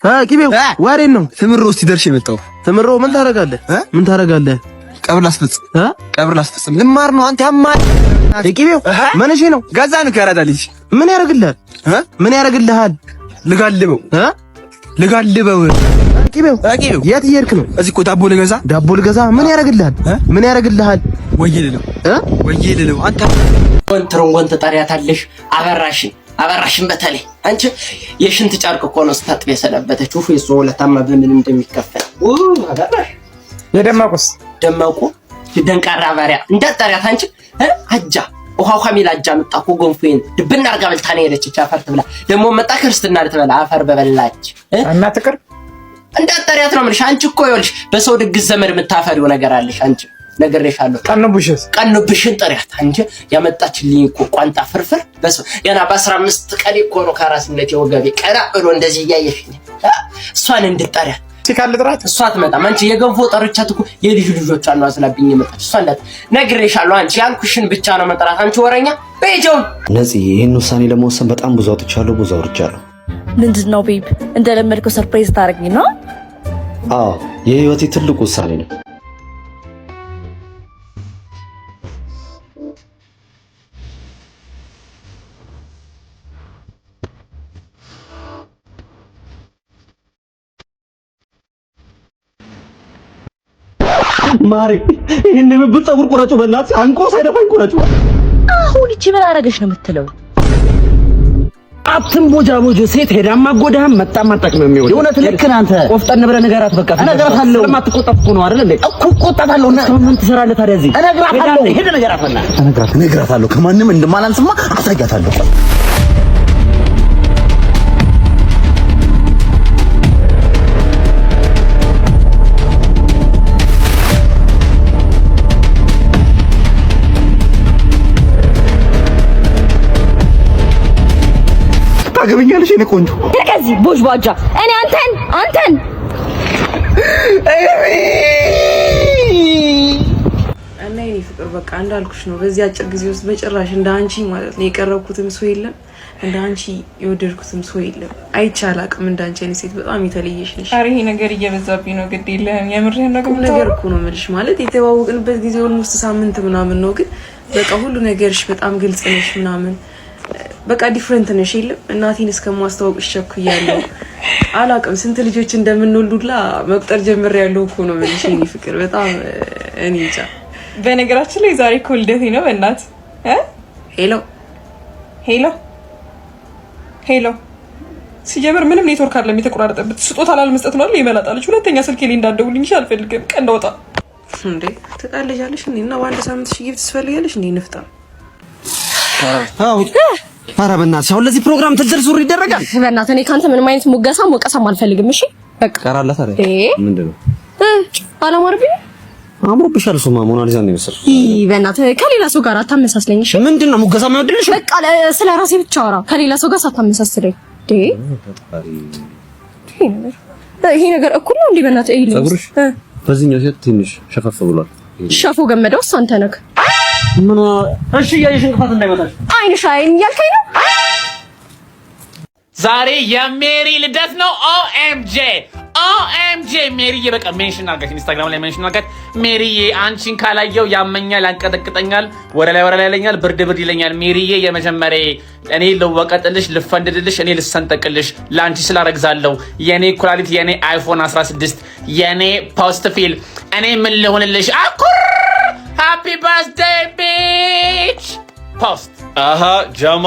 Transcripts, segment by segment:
ቂቤው ወሬን ነው ትምሮ እስቲ ደርሼ የመጣው። ትምሮ ምን ታደርጋለህ? ምን ታደርጋለህ? ቀብር ላስፈጽም፣ ቀብር ላስፈጽም ልማር ነው። አንተ ያማል። ቂቤው ምን እሺ ነው? ገዛ ነው ከራዳ ልጅ። ምን ያደርግልሃል? ምን ያደርግልሃል? ልጋልበው፣ ልጋልበው። ቂቤው የት እየሄድክ ነው? እዚህ እኮ ዳቦ ልገዛ። ዳቦ ልገዛ። ምን ያደርግልሃል? ምን ያደርግልሃል? ወይዬ ልለው፣ ወይዬ ልለው። አንተ ትርንጎን ትጠሪያታለሽ። አበራሽን፣ አበራሽን በተለይ አንቺ የሽንት ጨርቅ እኮ ነው ስታጥብ የሰነበተች። ኡፍ፣ የእሱ ውለታማ በምን እንደሚከፈል። አበራሽ። የደመቁስ? ደመቁ ደንቃራ ባሪያ እንዳትጠሪያት አንቺ። አጃ ውሃ ውሃ የሚል አጃ መጣ እኮ፣ ገንፎዬን ድብና አድርጋ በልታ ነው የሄደች። አፈር ትብላ። ደግሞ መጣ ክርስትና ልትበላ፣ አፈር በበላች። እና ትቅር። እንዳትጠሪያት ነው የምልሽ። አንቺ እኮ ይኸውልሽ በሰው ድግስ ዘመድ የምታፈሪው ነገር አለሽ አንቺ፣ ነግሬሻለሁ። ቀንቡሽስ? ቀንብሽን ጥሪያት። አንቺ ያመጣችልኝ እኮ ቋንጣ ፍርፍር ገና በ15 ቀን እኮ ነው ከራስነት የወገቤ ቀና ብሎ እንደዚህ እያየሽኝ፣ እሷን እንድጠሪያት። ካለ ጥራት። እሷ አትመጣም። አንቺ የገንፎ ጠርቻት እኮ የልጅ ልጆቿን ነው አዝላብኝ የመጣች። እሷ እንዳት፣ ነግሬሻለሁ። አንቺ ያልኩሽን ብቻ ነው መጥራት። አንቺ ወረኛ በይጀውን። ነፂ፣ ይህን ውሳኔ ለመወሰን በጣም ብዙ አውጥቻለሁ፣ ብዙ አውርጃለሁ። ምንድን ነው babe? እንደለመድከው surprise ታደርገኝ ነው? አዎ፣ የህይወቴ ትልቁ ውሳኔ ነው። ማሪ፣ ይህን የምብል ፀጉር ቁረጩ፣ በእናትሽ አንቆ ሳይደፋኝ ቁረጩ። አሁን ይቺ ምን አደረገች ነው የምትለው? አትንቦጃቦጅ። ሴት ሄዳማ ጎዳህም መጣም አጠቅምም። ይኸውልህ የእውነት ልክ ነህ አንተ። ቆፍጠን ብለህ ንገራት። በቃ እነግራታለሁ። ስለማትቆጣ እኮ ነው አይደል እንዴ? እኮ እቆጣታለሁ። እና ምን ትሰራለህ ታዲያ እዚህ? እነግራታለሁ። ሄደህ ንገራት በእናትህ። እነግራታለሁ። ከማንም እንደማላንስማ አሳያታለሁ። ታገቢኛለሽ የኔ ቆንጆ? ከዚህ ቦጅቧጃ፣ እኔ አንተን አንተን እና የኔ ፍቅር፣ በቃ እንዳልኩሽ ነው። በዚህ አጭር ጊዜ ውስጥ በጭራሽ እንደ አንቺ ማለት ነው የቀረብኩትም ሰው የለም፣ እንደ አንቺ የወደድኩትም ሰው የለም። አይቼ አላውቅም። እንደ አንቺ አይነት ሴት፣ በጣም የተለየሽ ነሽ። ኧረ ይሄ ነገር እየበዛብኝ ነው። ግድ የለህም፣ የምርህን ነው? ቁም ነገር እኮ ነው የምልሽ። ማለት የተዋወቅንበት ጊዜ almost ሳምንት ምናምን ነው፣ ግን በቃ ሁሉ ነገርሽ በጣም ግልጽ ነሽ ምናምን፣ በቃ different ነሽ። የለም፣ እናቴን እስከማስተዋወቅሽ ቸኩያለሁ። አላውቅም፣ ስንት ልጆች እንደምንወልዱላ መቁጠር ጀምሬያለሁ እኮ ነው የምልሽ የኔ ፍቅር። በጣም እኔ እንጃ። በነገራችን ላይ ዛሬ እኮ ልደቴ ነው። በእናት። Hello። Hello፣ hello። ሲጀምር ምንም ኔትወርክ አይደለም የተቆራረጠበት። ስጦታ ላለመስጠት ነው አይደል? ይመላጣለች። ሁለተኛ ስልኬ ላይ እንዳትደውልኝ አልፈልግም። ቀንድ አውጣ። እንዴ ትቃለጃለሽ እንዴ? እና በአንድ ሳምንት ሺ gift ትፈልጊያለሽ እንዴ? ንፍጣ። ኧረ በእናትሽ፣ አሁን ለዚህ ፕሮግራም ትልትል ሱሪ ይደረጋል? በእናትህ፣ እኔ ካንተ ምንም አይነት ሙገሳም ወቀሳም አልፈልግም። እሺ በቃ። ቀራላት አይደል? ምንድን ነው? አላማረብኝም። አምሮብሻል። እሱማ ሞናሊዛ ነው የመሰልሽው። ይህ በእናትህ ከሌላ ሰው ጋር አታመሳስለኝ። እሺ። ምንድን ነው ሙገሳ የማይወድልሽ? በቃ ስለ ራሴ ብቻ አውራ፣ ከሌላ ሰው ጋር ሳታመሳስለኝ። እንዴ ይሄ ነገር እኩል ነው እንዴ? በእናትህ ይሄ ፀጉርሽ በዚህኛው ሴት ትንሽ ሸፈፍ ብሏል። ሸፎ ገመደው እሱ አንተ ነህ። ምን? እሺ፣ እያየሽ እንቅፋት እንዳይመታሽ። አይንሽ አይን እያልከኝ ነው? ዛሬ የሜሪ ልደት ነው። OMG፣ OMG! ሜሪዬ፣ በቃ mention አድርጋት፣ ኢንስታግራም ላይ mention አድርጋት። ሜሪዬ፣ አንቺን ካላየው ያመኛል፣ ያንቀጠቅጠኛል፣ ወደ ላይ ወደ ላይ ይለኛል፣ ብርድ ብርድ ይለኛል። ሜሪዬ የመጀመሪያ፣ እኔ ልወቀጥልሽ፣ ልፈንድድልሽ፣ እኔ ልሰንጠቅልሽ፣ ለአንቺ ስላረግዛለሁ። የኔ ኩላሊት፣ የኔ iPhone 16፣ የኔ post ፊል፣ እኔ ምን ልሆንልሽ? አኩር happy birthday bitch post። አሀ ጃማ።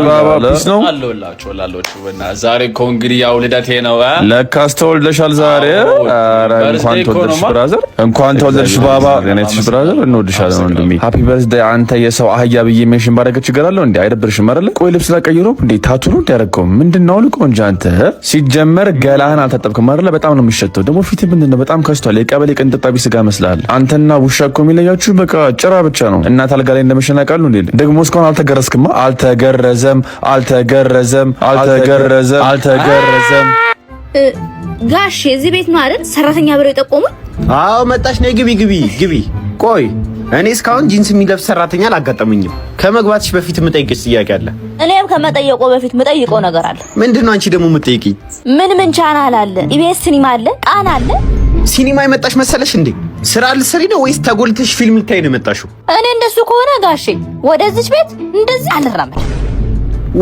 ባባ፣ peace ነው? አለሁላችሁ ላላችሁ እና ዛሬ እኮ እንግዲህ ያው ልደቴ ነው። ለካስ ተወልደሻል ዛሬ። ኧረ እንኳን ተወለድሽ brother፣ እንኳን ተወለድሽ ባባ። ኔትሽ brother፣ እንወድሻለን ወንድሜ። Happy birthday። አንተ የሰው አህያ ብዬ mention ባደረገ ችግር አለው እንዴ? አይደብርሽም አይደለ? ቆይ፣ ልብስ ላቀይሮ እንዴ? Tattoo ነው እንዲያደረገው ምንድን ነው? ልቆ እንጂ አንተ ሲጀመር ገላህን አልታጠብክም አይደለ? በጣም ነው የሚሸተው። ደግሞ ፊት ምንድን ነው? በጣም ከስቷል። የቀበሌ ቅንጥጣቢ ስጋ መስልሃል። አንተና ውሻ እኮ የሚለያችሁ በቃ ጭራ ብቻ ነው። እናት አልጋ ላይ እንደመሸናቃሉ እንዴ? ደግሞ እስካሁን አልተገረዝክማ። አልተገረዘም፣ አልተገረዘም፣ አልተገረዘም፣ አልተገረዘም። ጋሽ፣ የዚህ ቤት ነው አይደል ሰራተኛ ብለው የጠቆሙኝ? አዎ መጣሽ። ነይ ግቢ፣ ግቢ፣ ግቢ። ቆይ፣ እኔ እስካሁን ጂንስ የሚለብስ ሰራተኛ አላጋጠመኝም። ከመግባትሽ በፊት የምጠይቅሽ ጥያቄ አለ። እኔም ከመጠየቆ በፊት የምጠይቀው ነገር አለ። ምንድን ነው አንቺ ደግሞ የምትጠይቂኝ? ምን ምን ቻናል አለ? ኢቢኤስ ሲኒማ አለ፣ ቃና አለ። ሲኒማ የመጣሽ መሰለሽ እንዴ? ስራ ልትሰሪ ነው ወይስ ተጎልተሽ ፊልም ልታይ ነው የመጣሽው? እኔ እንደሱ ከሆነ ጋሼ ወደዚች ቤት እንደዚህ አልራመድ።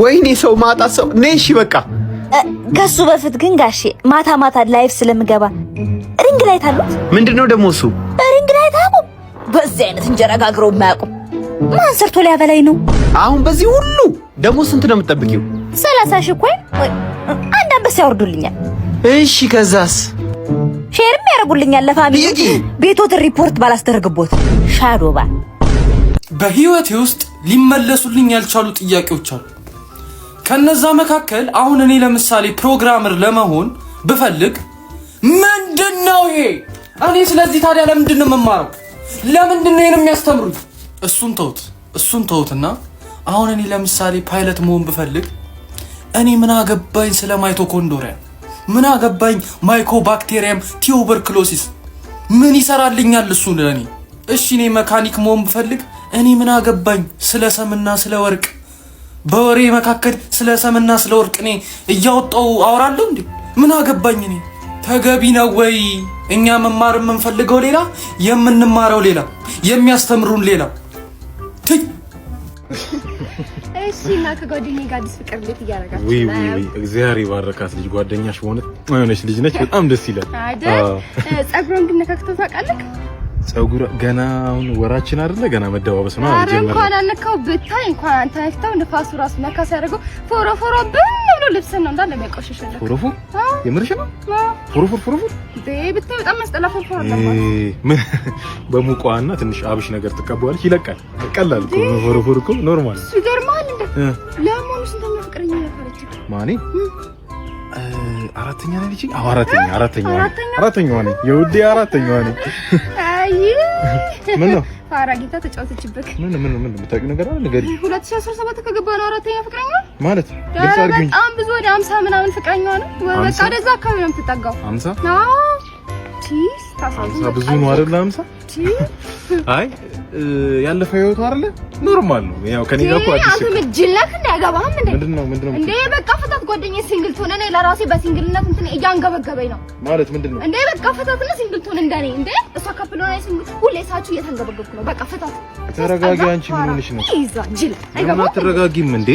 ወይኔ ሰው ማጣት ሰው ነይ። እሺ በቃ። ከሱ በፊት ግን ጋሼ ማታ ማታ live ስለምገባ ring light አሉት? ምንድን ነው ደግሞ እሱ? Ring light አቁም። በዚህ አይነት እንጀራ ጋግረው የማያውቁም። ማን ሰርቶ ሊያበላኝ ነው? አሁን በዚህ ሁሉ ደግሞ ስንት ነው የምትጠብቂው? 30,000 coin ወይ አንድ አንበሳ ያወርዱልኛል። እሺ ከዛስ? Share ም ያደርጉልኛል ለ family። ቤቶትን ሪፖርት ባላስደርግቦት shadow ban። በህይወቴ ውስጥ ሊመለሱልኝ ያልቻሉ ጥያቄዎች አሉ። ከነዛ መካከል አሁን እኔ ለምሳሌ programmer ለመሆን ብፈልግ ምንድን ነው ይሄ? እኔ ስለዚህ ታዲያ ለምንድን ነው የምማረው? ለምንድን ነው ይሄን የሚያስተምሩኝ? እሱን ተውት፣ እሱን ተውትና አሁን እኔ ለምሳሌ ፓይለት መሆን ብፈልግ እኔ ምን አገባኝ ስለ mitochondria? ምን አገባኝ mycobacterium tuberculosis? ምን ይሰራልኛል እሱ ለእኔ? እሺ እኔ መካኒክ መሆን ብፈልግ እኔ ምን አገባኝ ስለ ሰምና ስለ ወርቅ? በወሬ መካከል ስለ ሰምና ስለ ወርቅ እኔ እያወጣው አወራለሁ እንዴ? ምን አገባኝ እኔ? ተገቢ ነው ወይ? እኛ መማር የምንፈልገው ሌላ፣ የምንማረው ሌላ፣ የሚያስተምሩን ሌላ። ትይ። እሺ፣ እና ከጓደኛዬ ጋር አዲስ ፍቅር እንዴት እያደረጋችሁ ውይ ነው? ውይ ውይ፣ እግዚአብሔር የባረካት ልጅ ጓደኛሽ በእውነት የሆነች ልጅ ነች። በጣም ደስ ይላል። አይደል? ፀጉሯን ግን ነካክተው ታውቃለህ? ፀጉር ገና አሁን ወራችን አይደለ? ገና መደባበስ ነው ኧረ አልጀመርንም። እንኳን አልነካው ብታይ፣ እንኳን አንተ ነክተው ንፋሱ ራሱ ነካ ሲያደርገው ፎሮፎሮ ብን ብሎ ልብስን ነው እንዳለ የሚያቆሽሽልህ። ፎሮፎር? የምርሽ ነው? ፎሮፎር ፎሮፎር? እንዴ ብታይ በጣም የሚያስጠላ ፎሮፎር አለባት። ምን በሙቋና ትንሽ አብሽ ነገር ትቀባዋለች፣ ይለቃል። ቀላል እኮ ነው። ፎሮፎር እኮ normal። እሱ ይገርምሃል። እንደ ለመሆኑ ስንተኛ ፍቅረኛ ነበረች? ማኔ አራተኛ ነኝ ልጅ። አዎ አራተኛ አራተኛ አራተኛ? አራተኛዋ ነኝ የውዴ አራተኛዋ ነኝ። አይ። ምን ነው? ፋራ ጌታ ተጫወተችብህ። ምን ምን ምን የምታውቂው ነገር አለ? ንገሪኝ። 2017 ከገባ ነው አራተኛ ፍቅረኛ። ማለት ግልጽ አድርጊኝ። በጣም ብዙ ወደ 50 ምናምን ፍቅረኛዋ ነው። በቃ 50? ወደዛ አካባቢ ነው የምትጠጋው። 50? አዎ ቺስ ታሳዝን። 50 ብዙ ነው አይደለ? 50? አይ ያለፈ ህይወቱ አይደለ? Normal ነው። ያው ከኔ ጋር እኮ አዲስ አንተ ምን ጅል ነህ እንዴ? አይገባህም እንዴ? ምንድነው ምንድነው? እንዴ በቃ ፍታት። ጓደኛዬ single ትሆን። እኔ ለራሴ በ single ነት እንትን እያንገበገበኝ ነው። ማለት ምንድነው? እንዴ በቃ ፍታትና single ትሆን እንደኔ። እንዴ እሷ couple ሆና single ሁሌ ሳችሁ እየተንገበገብኩ ነው። በቃ ፍታት። ተረጋጊ። አንቺ ምን ሆነሽ ነው? ይዛ ጅል ለምን አይገባህም? አትረጋጊም እንዴ?